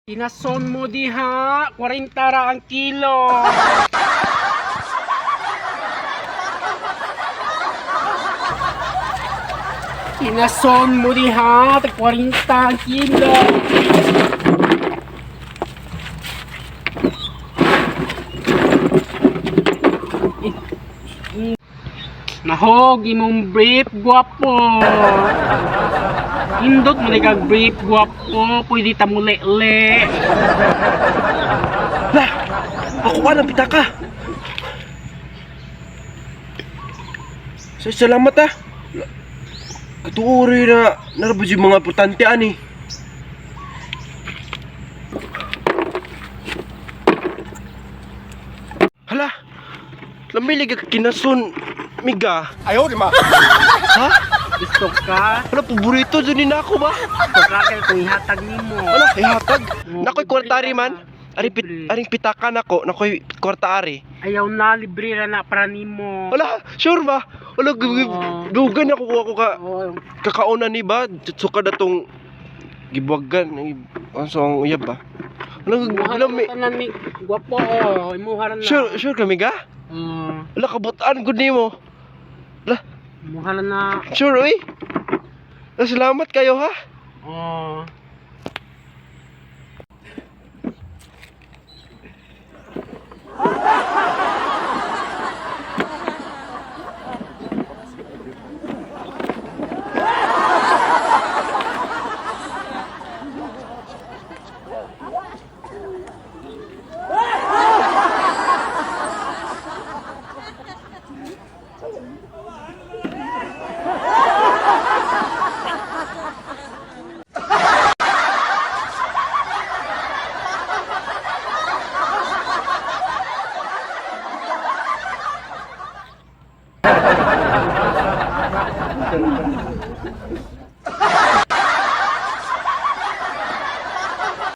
Kinason mo diha, 40 ra ang kilo. Kinason mo diha, 40 ang kilo. Nahog imong brief, gwapo. Indot mo kag brief, gwapo. Pwede ta mo le. Lah, ako ka ng pitaka. Sa salamat ah. Katuoy na narabod yung mga importante ani. Hala, lamilig ka kinasun, miga. Ayaw, di ma. Ha? Gusto ka? Hala, paborito dyan ni nako ba? Gusto ka kay kung ihatag nimo. Hala, ihatag. Nakoy kwartari man. Ari pit, aring pitaka nako, nakoy kwarta ari. Ayaw na, libre ra na para nimo. Wala, sure ba? Wala, Oo. dugan ako ako ka Oo. kakauna ni ba? Suka na tong gibuwagan, ang so ang uyab ba? Wala, Imuha wala, na may, tanan ni gwapo oh, imuha ra na. sure, sure kami ga? Oo. Wala, kabutaan gud nimo. Wala, Imuha ra na. sure oy. Wala, salamat kayo ha. Oo.